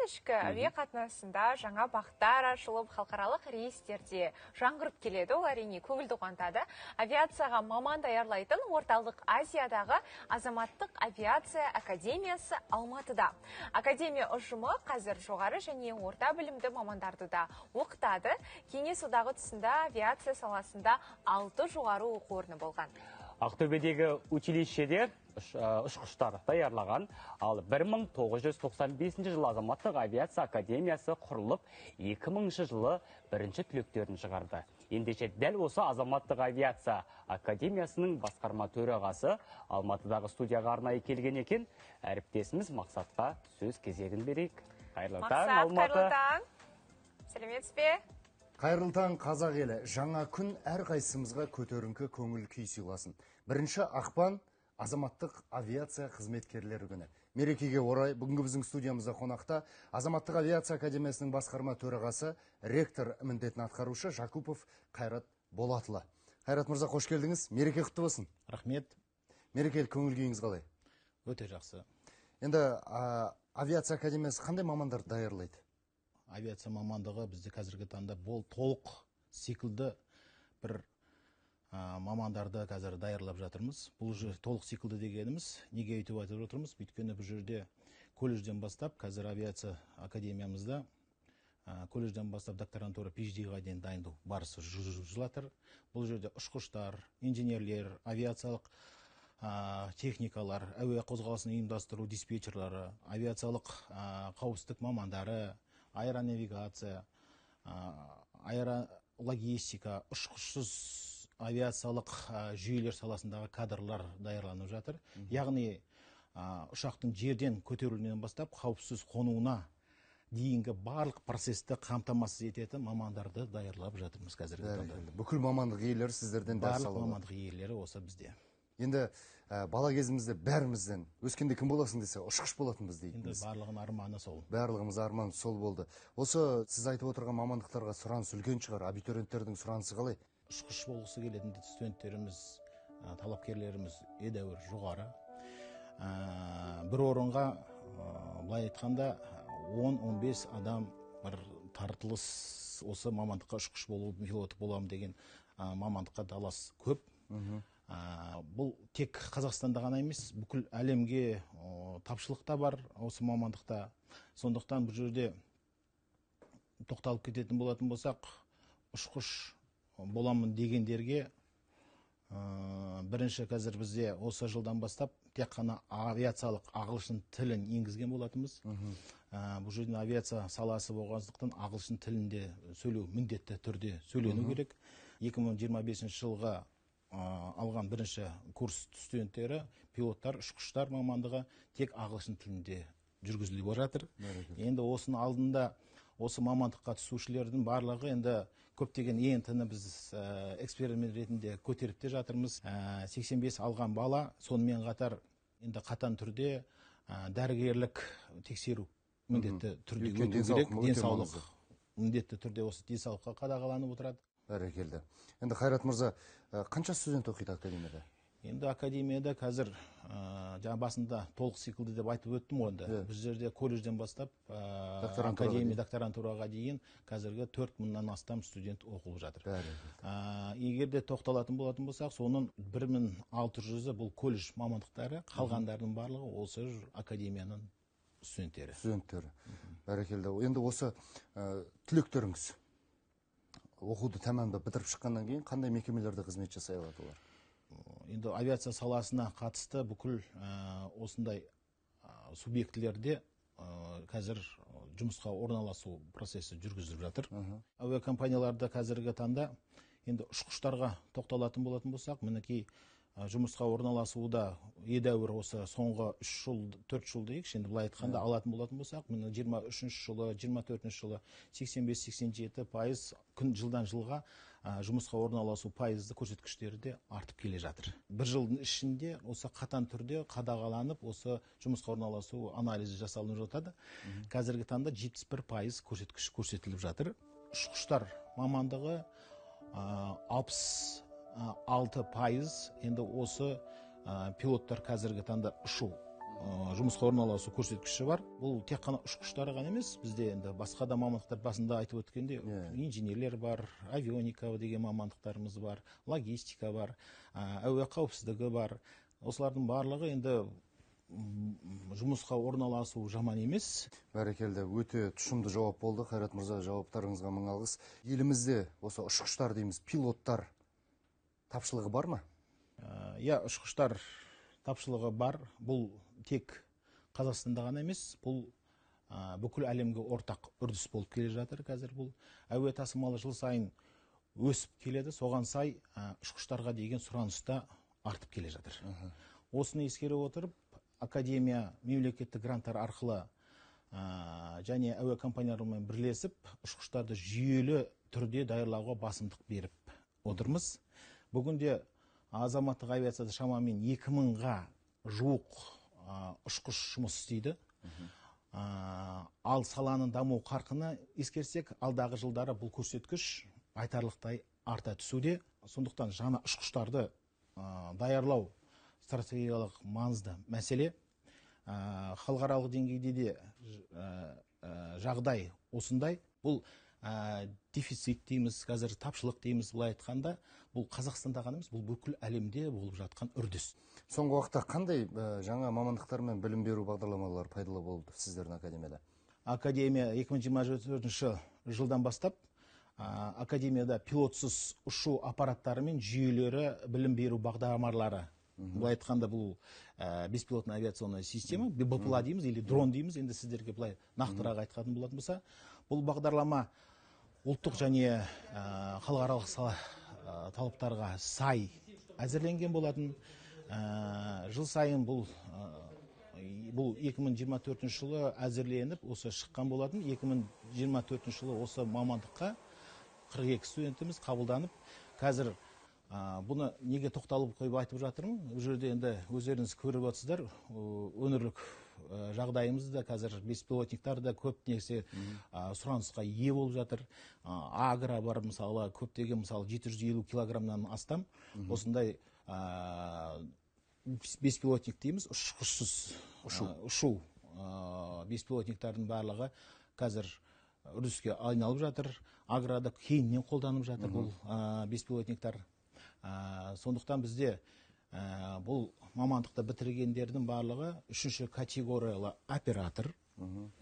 Ішкі әуе қатынасында жаңа бағыттар ашылып, халықаралық рейстерде жаңғырып келеді. Ол әрине көңілді қуантады. Авиацияға маман даярлайтын Орталық Азиядағы Азаматтық авиация академиясы Алматыда. Академия ұжымы қазір жоғары және орта білімді мамандарды да оқытады. Кеңес одағы тұсында авиация саласында 6 жоғары оқу орны болған. Ақтөбедегі училищеде ұшқыштар даярлаған, ал 1995 жылы Азаматтық авиация академиясы құрылып, 2000 жылы бірінші түлектерін шығарды. Ендеше дәл осы Азаматтық авиация академиясының басқарма төрағасы Алматыдағы студияға арнайы келген екен. Әріптесіміз Мақсатқа сөз кезегін берейік. Қайырлы таң, Алматы. Қайырлы таң. Сәлеметсіз бе? Қайырлы таң, қазақ елі. Жаңа күн әрқайсымызға көтеріңкі көңіл күй сыйласын. 1 ақпан Азаматтық авиация қызметкерлері күні. Мерекеге орай бүгінгі біздің студиямызда қонақта Азаматтық авиация академиясының басқарма төрағасы, ректор міндетін атқарушы Жакупов Қайрат Болатұлы. Қайрат мырза, қош келдіңіз. Мереке құтты болсын. Рахмет. Мерекелік көңіл күйіңіз қалай? Өте жақсы. Енді авиация академиясы қандай мамандарды даярлайды? Авиация мамандығы бізде қазіргі таңда бол толық циклді бір мамандарды қазір даярлап жатырмыз. Бұл же толық циклді дегеніміз, неге өйтіп айтып отырмыз? Өйткені бұл жерде колледжден бастап, қазір авиация академиямызда колледжден бастап докторантура, PhD-ға дейін дайындау барысы жүргізіліп жатыр. Бұл жерде ұшқыштар, инженерлер, авиациялық техникалар, әуе қозғалысын ұйымдастыру диспетчерлері, авиациялық қауіпсіздік мамандары, аэронавигация, аэрологистика, ұшқышсыз авиациялық жүйелер саласындағы кадрлар даярланып жатыр. Яғни ұшақтың жерден көтерілуінен бастап қауіпсіз қонуына дейінгі барлық процесті қамтамасыз ететін мамандарды даярлап жатырмыз қазіргі таңда. Бүкіл мамандық иелері сіздерден дәріс Барлық алады. мамандық иелері осы бізде. Енді бала кезімізде бәрімізден өскенде кім боласың десе, ұшқыш болатынбыз Енді дейтінбіз. барлығының арманы сол. Барлығымыз арман сол болды. Осы сіз айтып отырған мамандықтарға сұраныс үлкен шығар, абитуриенттердің сұранысы қалай? Ұшқыш болғысы келетін студенттеріміз, талапкерлеріміз едәуір жоғары. Бір орынға, былай айтқанда, 10-15 адам бір тартылыс осы мамандыққа ұшқыш болу, пилот боламын деген мамандыққа талас көп. Бұл тек Қазақстанда ғана емес, бүкіл әлемге тапшылық та бар осы мамандықта. Сондықтан бұл жерде тоқталып кететін болатын болсақ, ұшқыш боламын дегендерге бірінші қазір бізде осы жылдан бастап тек қана авиациялық ағылшын тілін енгізген болатынбыз. Бұл жерден авиация саласы болғандықтан ағылшын тілінде сөйлеу міндетті түрде сөйлену керек. 2025 жылға алған бірінші курс студенттері, пилоттар, ұшқыштар мамандығы тек ағылшын тілінде жүргізіліп жатыр. Енді осының алдында осы мамандыққа түсушілердің барлығы енді көптеген ЕНТ-ні біз эксперимент ретінде көтеріп те жатырмыз. 85 алған бала сонымен қатар енді қатаң түрде дәрігерлік тексеру міндетті түрде Өйткені өту денсаулық керек. өте Денсаулық маңызды. міндетті түрде осы денсаулыққа қадағаланып отырады. Бәрекелді. Енді Қайрат мырза, қанша студент оқиды академияда? Енді академияда қазір, жаңа басында толық циклді деп айтып өттім ғой енді. Бұл жерде колледжден бастап, Докторантураға академия дейін. докторантураға дейін қазіргі 4000-нан астам студент оқылып жатыр. Бәрекелді. Егер де тоқталатын болатын болсақ, соның 1600-і бұл колледж мамандықтары, қалғандарының барлығы осы академияның студенттері. Студенттері. Бәрекелді. Енді осы түлектеріңіз оқуды тәмамдап бітіріп шыққаннан кейін қандай мекемелерде қызмет жасай алады олар? Енді авиация саласына қатысты бүкіл осындай субъектілерде қазір жұмысқа орналасу процесі жүргізіліп жатыр. Әуе компанияларда қазіргі таңда енді ұшқыштарға тоқталатын болатын болсақ, мінекей, жұмысқа орналасуда едәуір осы соңғы 3 жыл, 4 жыл дейікші, енді былай айтқанда алатын болатын болсақ, міне жиырма үшінші жылы, жиырма төртінші жылы сексен бес, сексен жеті пайыз күн жылдан жылға, жұмысқа орналасу пайызды көрсеткіштері де артып келе жатыр. Бір жылдың ішінде осы қатаң түрде қадағаланып, осы жұмысқа орналасу анализі жасалынып жатады. Қазіргі таңда 71% көрсеткіш көрсетіліп жатыр. Ұшқыштар мамандығы, 66% енді осы, пилоттар қазіргі таңда ұшу жұмысқа орналасу көрсеткіші бар. Бұл тек қана ұшқыштар ғана емес, бізде енді басқа да мамандықтар, басында айтып өткендей, инженерлер бар, авионика деген мамандықтарымыз бар, логистика бар, әуе қауіпсіздігі бар. Осылардың барлығы енді жұмысқа орналасу жаман емес. Бәрекелді, өте тұшымды жауап болды. Қайрат мырза, жауаптарыңызға мың алғыс. Елімізде осы ұшқыштар дейміз, пилоттар тапшылығы бар ма? Иә, ұшқыштар тапшылығы бар. Бұл тек Қазақстанда ғана емес, бұл бүкіл әлемге ортақ үрдіс болып келе жатыр қазір. Бұл әуе тасымалы жыл сайын өсіп келеді, соған сай ұшқыштарға деген сұраныс та артып келе жатыр. Осыны ескере отырып, академия мемлекеттік гранттар арқылы және әуе компанияларымен бірлесіп, ұшқыштарды жүйелі түрде даярлауға басымдық беріп отырмыз. Бүгінде азаматтық авиацияда шамамен 2000-ға жуық ұшқыш жұмыс істейді. Ал саланың даму қарқыны ескерсек, алдағы жылдары бұл көрсеткіш айтарлықтай арта түсуде. Сондықтан жаңа ұшқыштарды даярлау стратегиялық маңызды мәселе. Халықаралық деңгейде де жағдай осындай. Бұл дефицит дейміз, қазір тапшылық дейміз, былай айтқанда, бұл Қазақстанда ғана емес, бұл бүкіл әлемде болып жатқан үрдіс. Соңғы уақытта қандай жаңа мамандықтар мен білім беру бағдарламалары пайдалы болды сіздердің академияда? Академия 2024 жылдан бастап академияда пилотсыз ұшу аппараттары мен жүйелері білім беру бағдарламалары, былай айтқанда, бұл беспилотная авиационная система, БПЛА дейміз или дрон дейміз, енді сіздерге былай нақтырақ айтқан болатын болса, бұл бағдарлама ұлттық және халықаралық талаптарға сай әзірленген болатын. Жыл сайын бұл 2024 жылы әзірленіп, осы шыққан болатын. 2024 жылы осы мамандыққа 42 студентіміз қабылданып, қазір бұны неге тоқталып қойып айтып жатырмын? Бұл жерде енді өздеріңіз көріп отырсыздар, өңірлік жағдайымыз да қазір беспилотниктар да көп нәрсе сұранысқа ие болып жатыр. Агро бар, мысалы, көптеген, мысалы, 750 килограммнан астам осындай беспилотник дейміз, ұшқышсыз ұшу беспилотниктардың барлығы қазір үрдіске айналып жатыр. Агрода кеңінен қолданып жатыр бұл беспилотниктар. Сондықтан бізде бұл мамандықты бітіргендердің барлығы 3-ші категориялы оператор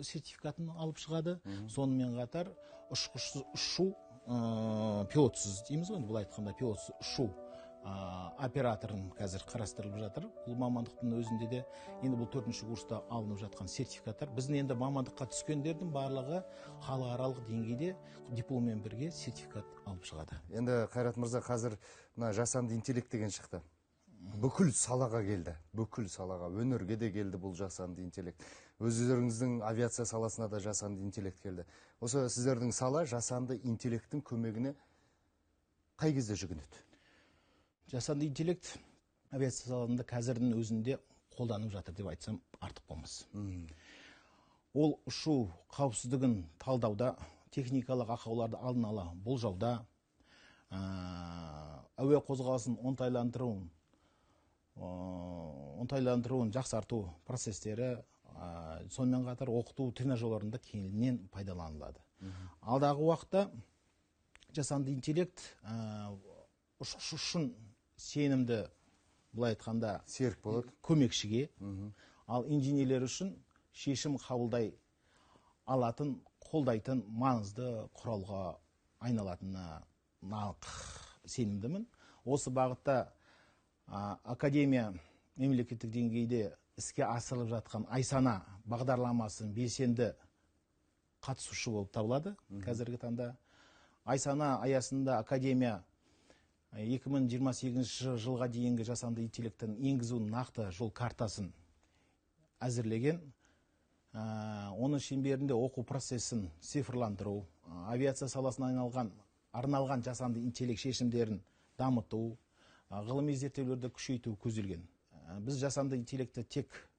сертификатын алып шығады. Сонымен қатар ұшқышсыз ұшу, пилотсыз дейміз ғой, былай айтқанда пилотсыз ұшу операторын қазір қарастырылып жатыр. Бұл мамандықтың өзінде де енді бұл 4-ші курста алынып жатқан сертификаттар. Біздің енді мамандыққа түскендердің барлығы халықаралық деңгейде дипломмен бірге сертификат алып шығады. Енді Қайрат мырза, қазір мына жасанды интеллект деген шықты. Бүкіл салаға келді, бүкіл салаға, өнерге де келді бұл жасанды интеллект. Өздеріңіздің авиация саласына да жасанды интеллект келді. Осы сіздердің сала жасанды интеллекттің көмегіне қай кезде жүгінеді? Жасанды интеллект авиация саласында қазірдің өзінде қолданып жатыр деп айтсам артық болмас. Ол ұшу қауіпсіздігін талдауда, техникалық ақауларды алдын ала болжауда, әуе қозғалысын оңтайландыруын жақсарту процестері, сонымен қатар оқыту тренажерларында кеңінен пайдаланылады. Алдағы уақытта жасанды интеллект ұшқыш үшін сенімді, былай айтқанда, серік болады, көмекшіге, ал инженерлер үшін шешім қабылдай алатын, қолдайтын маңызды құралға айналатынына нақ сенімдімін. Осы бағытта академия мемлекеттік деңгейде іске асырылып жатқан Айсана бағдарламасын белсенді қатысушы болып табылады. Қазіргі таңда Айсана аясында академия 2028 жылға дейінгі жасанды интеллекттің енгізу нақты жол картасын әзірлеген. Оның шеңберінде оқу процесін цифрландыру, авиация саласына арналған жасанды интеллект шешімдерін дамыту, ғылыми зерттеулерді күшейту көзделген. Біз жасанды интеллектті тек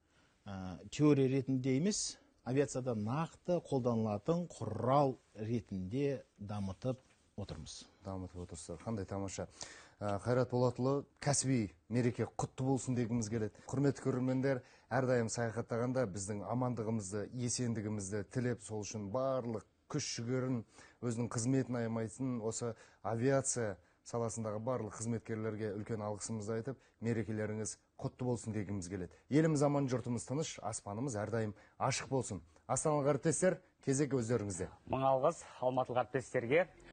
теория ретінде емес, авиацияда нақты қолданылатын құрал ретінде дамытып отырмыз. Дамытып отырсыздар. Қандай тамаша. Қайрат Болатұлы, кәсіби мереке құтты болсын дегіміз келеді. Құрметті көрермендер, әрдайым саяхаттағанда біздің амандығымызды, есендігімізді тілеп, сол үшін барлық күш жігерін, өзінің қызметін аямайтын осы авиация саласындағы барлық қызметкерлерге үлкен алғысымызды айтып, мерекелеріңіз құтты болсын дегіміз келеді. Еліміз аман, жұртымыз тыныш, аспанымыз әрдайым ашық болсын. Астаналық әріптестер, кезек өздеріңізде. Мың алғыс алматылық әріптестерге.